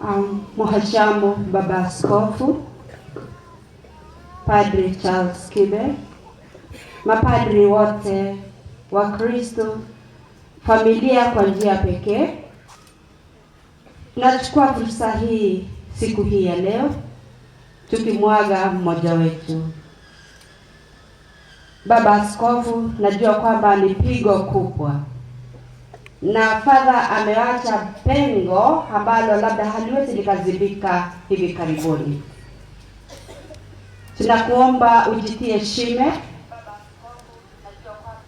Mhashamu Baba Askofu Padri Charles Kibe, mapadri wote wa Kristo, familia kwa njia pekee, nachukua fursa hii siku hii ya leo tukimwaga mmoja wetu. Baba Askofu, najua kwamba ni pigo kubwa na Father ameacha pengo ambalo labda haliwezi likazibika hivi karibuni. Tunakuomba ujitie shime,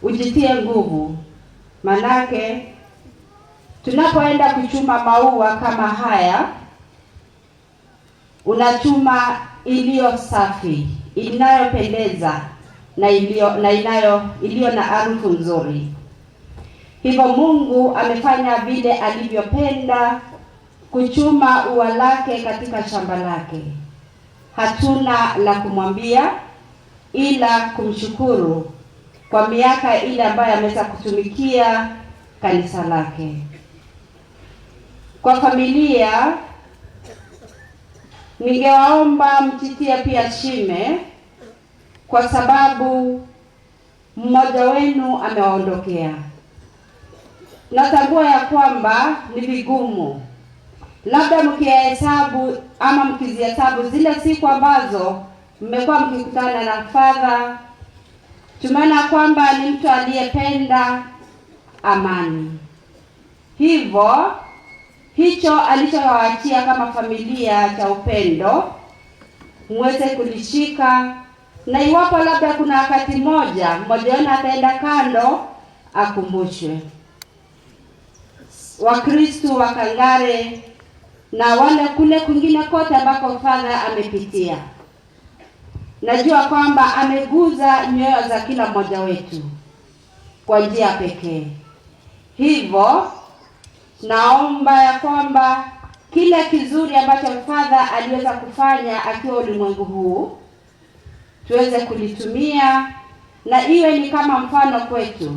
ujitie nguvu, manake tunapoenda kuchuma maua kama haya, unachuma iliyo safi, inayopendeza na iliyo na inayo iliyo na harufu nzuri. Hivyo Mungu amefanya vile alivyopenda kuchuma ua lake katika shamba lake. Hatuna la kumwambia ila kumshukuru kwa miaka ile ambayo ameweza kutumikia kanisa lake. Kwa familia, ningewaomba mtitie pia shime, kwa sababu mmoja wenu amewaondokea. Natambua ya kwamba ni vigumu, labda mkihesabu ama mkizihesabu zile siku ambazo mmekuwa mkikutana na Father, tumeona kwamba ni mtu aliyependa amani. Hivyo hicho alichowaachia kama familia cha upendo muweze kulishika, na iwapo labda kuna wakati mmoja mmoja wenu ataenda kando, akumbushwe. Wakristo wa Kangare na wale kule kwingine kote ambako Father amepitia, najua kwamba ameguza nyoyo za kila mmoja wetu kwa njia pekee. Hivyo naomba ya kwamba kile kizuri ambacho Father aliweza kufanya akiwa ulimwengu huu tuweze kulitumia na iwe ni kama mfano kwetu.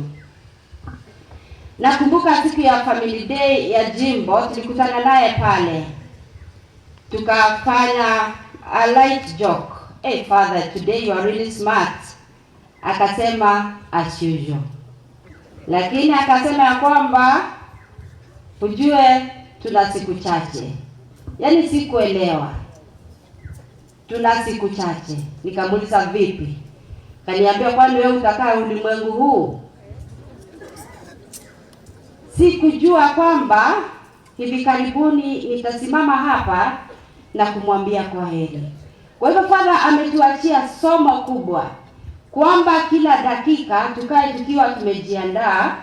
Nakumbuka siku ya Family Day ya jimbo tulikutana naye pale, tukafanya a light joke. "Hey Father, today you are really smart." Akasema, "As usual." Lakini akasema ya kwamba ujue tuna siku chache. Yaani sikuelewa. Tuna siku chache. Nikamuuliza vipi? Kaniambia, "Kwani wewe utakaa ulimwengu huu?" Sikujua kwamba hivi karibuni nitasimama hapa na kumwambia kwa heri. Kwa hivyo Father ametuachia somo kubwa kwamba kila dakika tukae tukiwa tumejiandaa,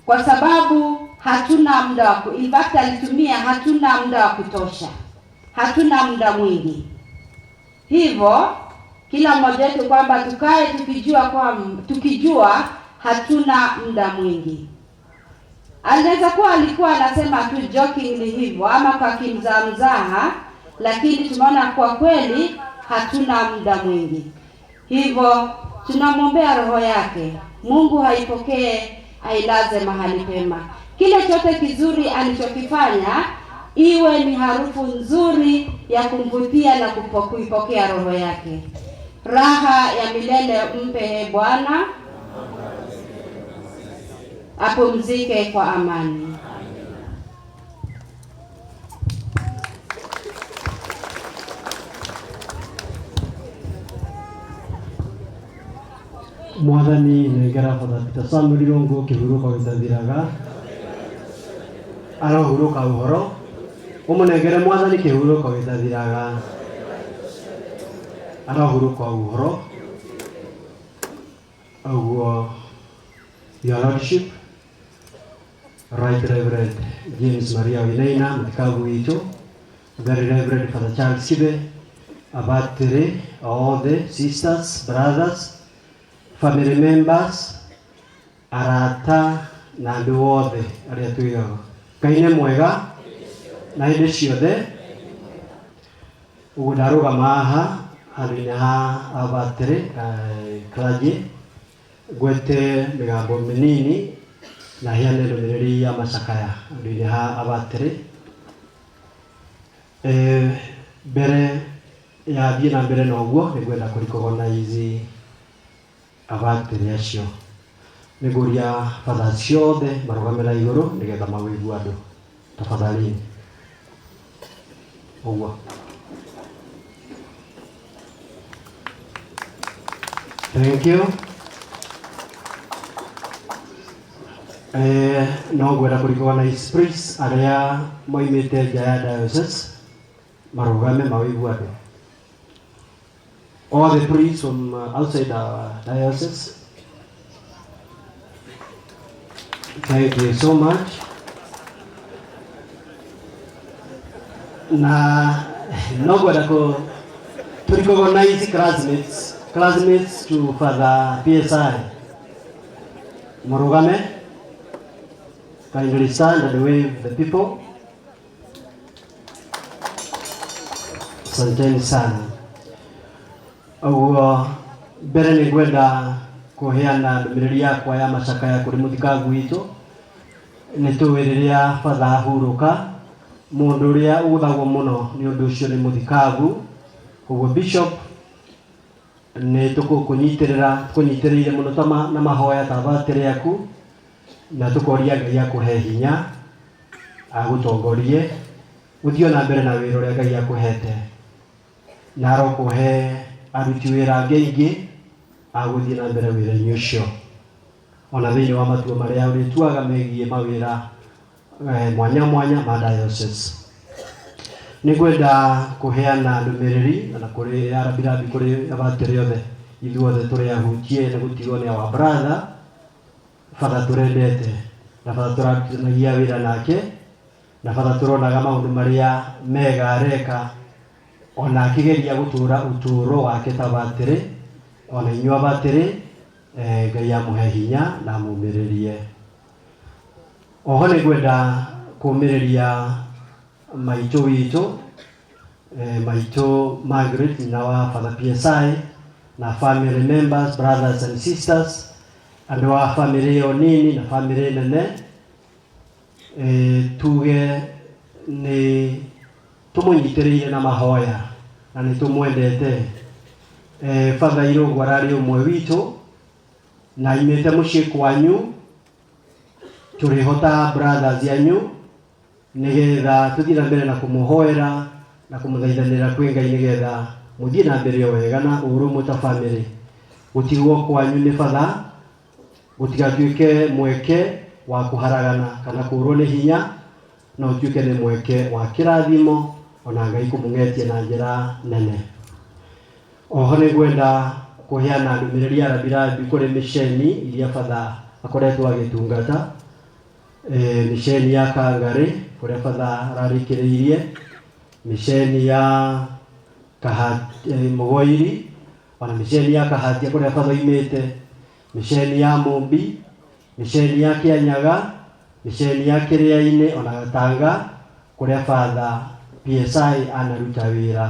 kwa sababu hatuna muda wa, in fact alitumia hatuna muda wa kutosha, hatuna muda mwingi. Hivyo kila mmoja wetu kwamba tukae tukijua hatuna muda mwingi. Anaweza kuwa alikuwa anasema tu jokingly hivyo ama kwa kimzahamzaha, lakini tumeona kwa kweli hatuna muda mwingi. Hivyo tunamwombea roho yake, Mungu haipokee, ailaze mahali pema. Kile chote kizuri alichokifanya iwe ni harufu nzuri ya kumvutia na kuipokea roho yake. Raha ya milele mpe Bwana, apumzike kwa amani. Mwathani nengera Father Peter Samuel Irungu kĩhurũko gĩtathiraga, arohurũka ũhoro, ũmũnengere Mwathani kĩhurũko gĩtathiraga, arohurũka ũhoro ũguo. Your Lordship Right Reverend James Maria Wainaina, mũtikabu witũ, Very Reverend Father Charles Kibe, abatĩrĩ othe, sisters, brothers, family members, arata na andũ othe arĩa twĩgaga, Ngai nĩ mwega na hĩndĩ ciothe. Ũguo ndarũgama haha handũ-inĩ ha abatĩrĩ, clergy, ngwete mĩgambo mĩnini na heane ndũmĩrĩri ya macakaya handũ-inĩ ha abatĩrĩ. Mbere ya thiĩ na mbere na ũguo, nĩ ngwenda kũ recognize abatĩrĩ acio. Nĩ ngũria fathers ciothe marũgame na igũrũ nĩgetha mawĩigue andũ. Tafadhalini. Ũguo. Thank you. No ngwenda kũ recognize priests arĩa moimĩte nja ya diocese marũgame mawĩigue andũ. All the priests from outside our diocese. Thank you so much. Na no ngwenda kũ to recognize classmates to Father PSI. Murugame. Kindly stand and wave the people. Asanteni sana. Ũguo mbere nĩ ngwenda kũheana ndũmĩrĩri yakwa ya macakaya kũrĩ mũthikabu witũ. Nĩ tũĩ rĩrĩa batha ahurũka, mũndũ ũrĩa ũgũthagwo mũno nĩ ũndũ ũcio nĩ mũthikabu. Ũguo bishop, nĩ tũkũkũnyitĩrĩra, tũkũnyitĩrĩire mũno ta na mahoya ta batĩrĩ yaku, na tũkoria Ngai akũhe hinya, agũtongorie, ũthiĩ na mbere na wĩra ũrĩa Ngai akũhete, na arokũhe aruti wĩra angĩ aingĩ agũthiĩ na mbere wĩra-inĩ ũcio, ona thĩinĩ wa matua marĩa ũrĩtuaga megiĩ mawĩra mwanya mwanya ma diocese. Nĩ ngwenda kũheana ndũmĩrĩri na kũrĩ arabirabi, kũrĩ abatĩrĩ othe, ithuothe tũrĩ ahutie nĩ gũtigwo nĩ our brother batha tũrendete na batha tũrarutithanagia wĩra nake na batha tũronaga maũndũ marĩa mega areka ona akĩgeria gũtũra ũtũũro wake ta batĩrĩ. Ona inyuĩ abatĩrĩ, Ngai amũhe hinya na amũmĩrĩrie. Oho nĩ ngwenda kũmĩrĩria maitũ witũ, maitũ Margaret, nyina wa Father PSI, na family members, brothers and sisters, andũ a family ĩyo nini na family nene. Tuge nĩ tũmũnyitĩrĩire na mahoya na nĩ tũmwendete. Father Irũngũ ararĩ ũmwe witũ na imĩte mũciĩ kwanyu, tũrĩhota brothers yanyu nĩgetha tũthiĩ na mbere na kũmũhoera na kũmũthaithanĩra kwĩ Ngai nĩgetha mũthiĩ na mbere o wega na ũrũmwe ta family. Gũtigwo kwanyu nĩ batha gũtigatuĩke mweke wa kũharagana kana kũrwo nĩ hinya, no ũtuĩke nĩ mweke wa kĩrathimo ona Ngai kũmũng'etia na njĩra nene. Oho nĩ ngwenda kũheana ndũmĩrĩri ya rabirabi kũrĩ mĩceni iria batha akoretwo agĩtungata. Mĩceni ya Kangarĩ kũrĩa batha ararĩkĩrĩirie, mĩceni ya Mũgoiri, ona mĩceni ya Kahatia kũrĩa batha oimĩte, mĩceni ya Mũmbi, mĩceni ya Kĩanyaga, mĩceni ya Kĩrĩa-inĩ ona Gatanga kũrĩa batha PSI anaruta wĩra.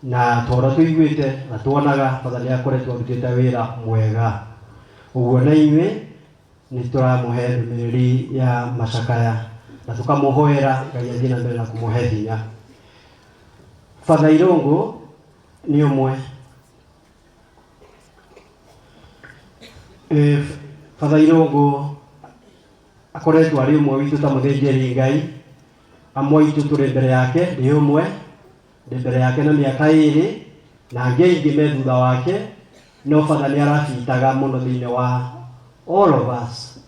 Na tondũ tũiguĩte na tuonaga batha nĩ akoretwo arutĩte wĩra mwega. Ũguo na inyuĩ nĩ tũramũhe ndũmĩrĩri ya macakaya na tũkamũhoera Ngai athiĩ na mbere na kũmũhe hinya. Father Irũngũ nĩ ũmwe. Father Irũngũ akoretwo arĩ ũmwe witũ ta mũthĩnjĩri Ngai. Amwe aitũ tũrĩ mbere yake, ndĩ ũmwe, ndĩ mbere yake na mĩaka ĩrĩ, na angĩ aingĩ me thutha wake, no Father nĩ arabitaga mũno thĩinĩ wa all of us.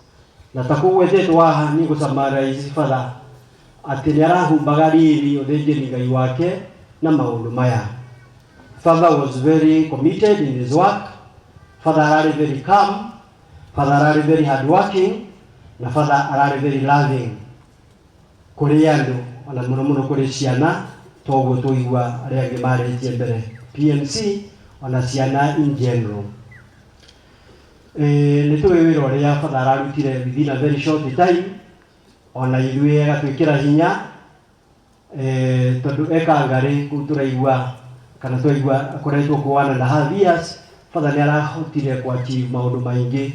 Na ta kũgwetetwo haha niĩ ngũ summarize Father atĩ nĩ arahumbaga riri ũthĩnjĩri Ngai wake na maũndũ maya. Father was very committed in his work. Father ararĩ very calm. Father ararĩ very hardworking na Father ararĩ very loving kũrĩ andũ ona mũno mũno kũrĩ ciana, toguo tũigua arĩa angĩ marĩtie mbere PMC ona ciana in general. Nĩ tũĩ wĩra ũrĩa Father ararutire within a very short time, ona ithuĩ agatwĩkĩra hinya, tondũ eka ngarĩ kũu tũraigua kana twaigua akoretwo kũ 1.5 years. Father nĩ arahotire kũ achieve maũndũ maingĩ.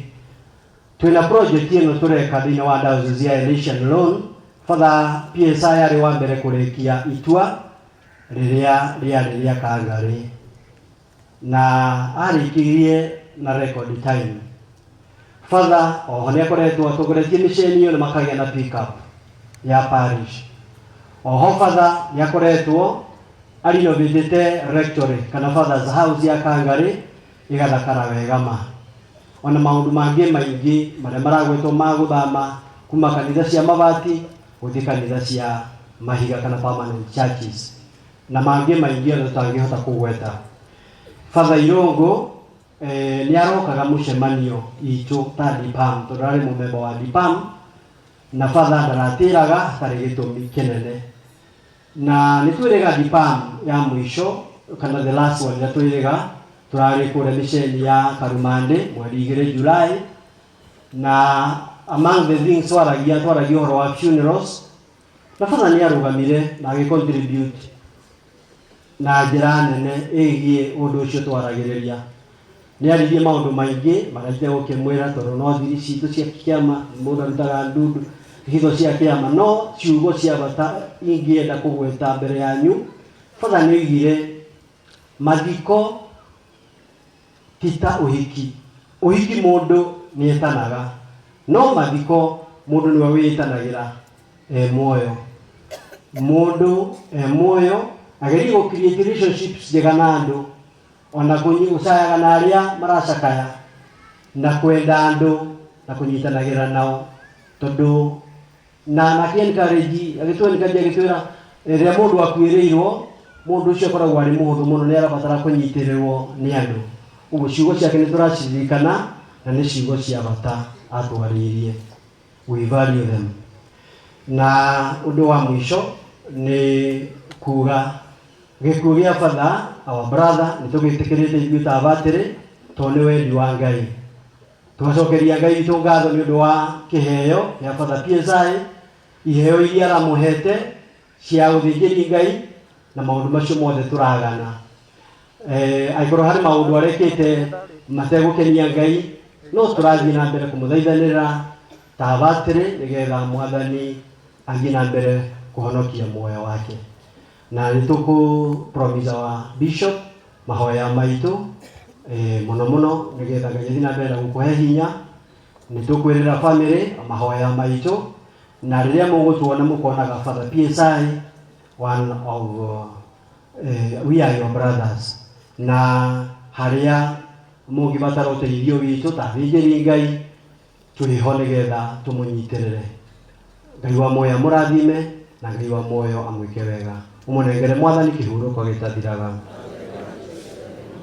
Twĩna project ĩno tũreka thĩinĩ wa diocese ya Elysian Loan. Father PSI arĩ wa mbere kũrĩkia itua rĩrĩa rĩarĩ rĩa Kangarĩ na arĩkirie na record time. Father oho nĩ akoretwo atongoretie mĩceni ĩyo na makagĩa na pick-up ya parish. Oho Father nĩ akoretwo arinovatĩte rectory kana Father's house ya Kangarĩ ĩgathakara wega ma. Ona maũndũ mangĩ maingĩ marĩa maragwetwo ma gũthama kuma kanitha cia mabati gũthiĩ kanitha cia mahiga kana permanent churches na mangĩ maingĩ ona tũtangĩhota kũgweta. Father Irũngũ nĩ arokaga mũcemanio itũ ta DPAM tondũ arĩ mũmemba wa DPAM na Father ndaratĩraga hatarĩ gĩtũmi kĩnene na nĩ twĩrĩga DPAM ya mũico kana the last one ĩrĩa twĩrĩga tũrarĩ kũrĩa mĩceni ya Karumandĩ mweri 2 July na among the things twaragia ũhoro wa funerals na Father nĩ arũgamire na agĩ contribute na njĩra nene ĩgiĩ ũndũ ũcio twaragĩrĩria. Nĩ aririe maũndũ maingĩ marĩa itegũkĩmwĩra tondũ no thiri citũ cia kĩama mũndũ arutaga ndundu hitho cia kĩama no ciugo cia bata ingĩenda kũgweta mbere yanyu. Father nĩ oigire mathiko ti ta ũhiki. Ũhiki mũndũ nĩ etanaga no mathiko mũndũ nĩwe wĩtanagĩra e muoyo. Mũndũ e muoyo agerie gũ create relationships njega na andũ ona gũcayaga na arĩa maracakaya na kwenda andũ na kũnyitanagĩra nao tondũ na nake encourage agĩtũ encourage agĩtwĩra rĩrĩa mũndũ akuĩrĩirwo mũndũ ũcio akoragwo arĩ mũhũthũ mũno nĩ arabatara kũnyitĩrĩrwo nĩ andũ. Ũguo ciugo ciake nĩ tũraciririkana na nĩ ciugo cia bata atwarĩirie. We value them. Na ũndũ wa mũico nĩ kuga gĩkuũ gĩa Father our brother nĩ tũgĩtĩkĩrĩte ithuĩ ta abatĩrĩ tondũ nĩ wendi wa Ngai. Tũgacokeria Ngai witũ ngatho nĩ ũndũ wa kĩheo gĩa Father PSI iheo iria aramũhete cia ũthĩnjĩri Ngai na maũndũ macio mothe tũragana. Angĩkorwo harĩ maũndũ arekĩte mategũkenia Ngai no tũrathiĩ na mbere kũmũthaithanĩra ta abatĩrĩ nĩgetha Mwathani athiĩ na mbere kũhonokia muoyo wake. Na nĩ tũkũ promise our bishop mahoya maitũ mũno mũno nĩgetha Ngai athiĩ na mbere na gũkũhe hinya. Nĩ tũkwĩrĩra family mahoya maitũ na rĩrĩa mũgũtuona mũkonaga Father PSI one of we are your brothers na harĩa mũngĩbatara ũteithio witũ ta athĩnjĩri Ngai tũrĩ ho nĩgetha tũmũnyitĩrĩre. Ngai wa muoyo amũrathime na Ngai wa muoyo amwĩke wega. Ũmũnengere Mwathani kĩhurũko gĩtathiraga.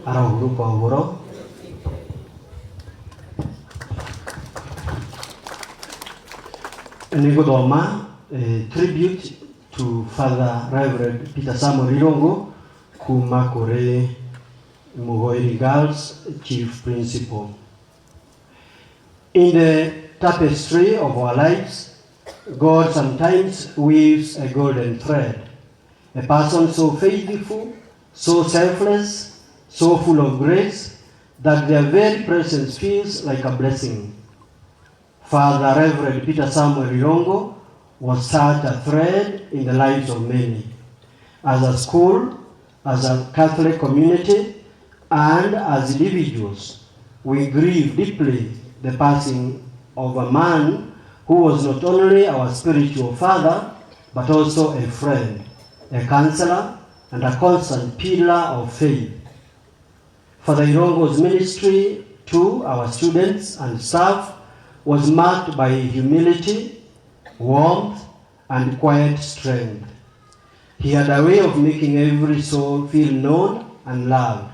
Arohurũka ũhoro. Nĩ ngũthoma tribute to Father Reverend Peter Samuel Irungu kuma kũrĩ Mugoiri Girls Chief Principal. In the tapestry of our lives, God sometimes weaves a golden thread. A person so faithful, so selfless, so full of grace, that their very presence feels like a blessing. Father Reverend Peter Samuel Irungu was such a thread in the lives of many. As a school, as a Catholic community, and as individuals, we grieve deeply the passing of a man who was not only our spiritual father, but also a friend, a counselor, and a constant pillar of faith. Father Irungu's ministry to our students and staff was marked by humility, warmth, and quiet strength. He had a way of making every soul feel known and loved.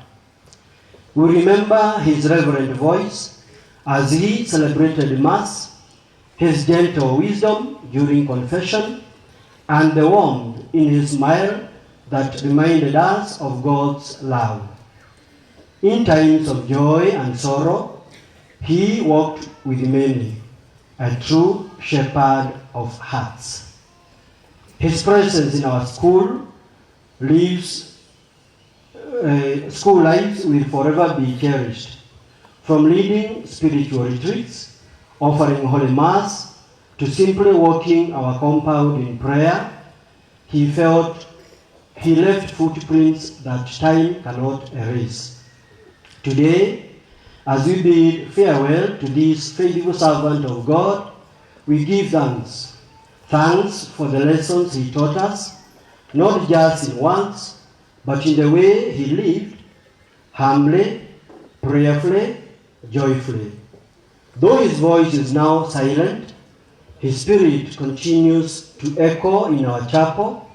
We remember his reverent voice as he celebrated Mass, his gentle wisdom during confession, and the warmth in his smile that reminded us of God's love. In times of joy and sorrow, he walked with many, a true shepherd of hearts. His presence in our school lives, school lives will forever be cherished. From leading spiritual retreats, offering Holy Mass, to simply walking our compound in prayer, he felt he left footprints that time cannot erase. Today, as we bid farewell to this faithful servant of God, we give thanks. Thanks for the lessons he taught us, not just in words, but in the way he lived, humbly, prayerfully, joyfully. Though his voice is now silent, his spirit continues to echo in our chapel,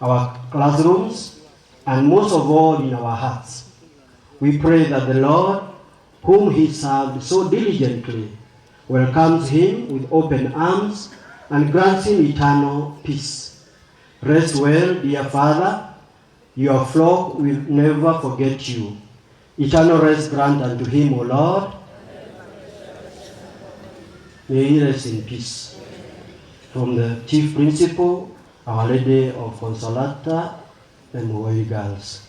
our classrooms, and most of all in our hearts. We pray that the Lord, whom he served so diligently, welcomes him with open arms and grants him eternal peace. Rest well, dear Father. Your flock will never forget you. Eternal rest grant unto him, O Lord. May he rest in peace. From the Chief Principal, Our Lady of Consolata, and Moi Girls.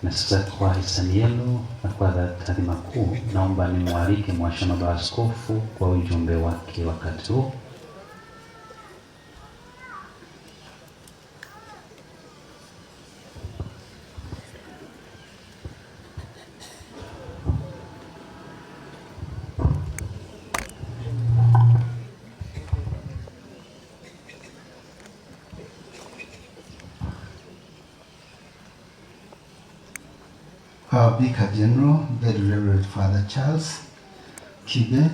Na sasa kwa hisani yenu na kwa taadhima kuu, naomba nimwalike Mhashamu Baba Askofu kwa ujumbe wake wakati huu. Our Vicar General, Very Reverend Father Charles Kibe,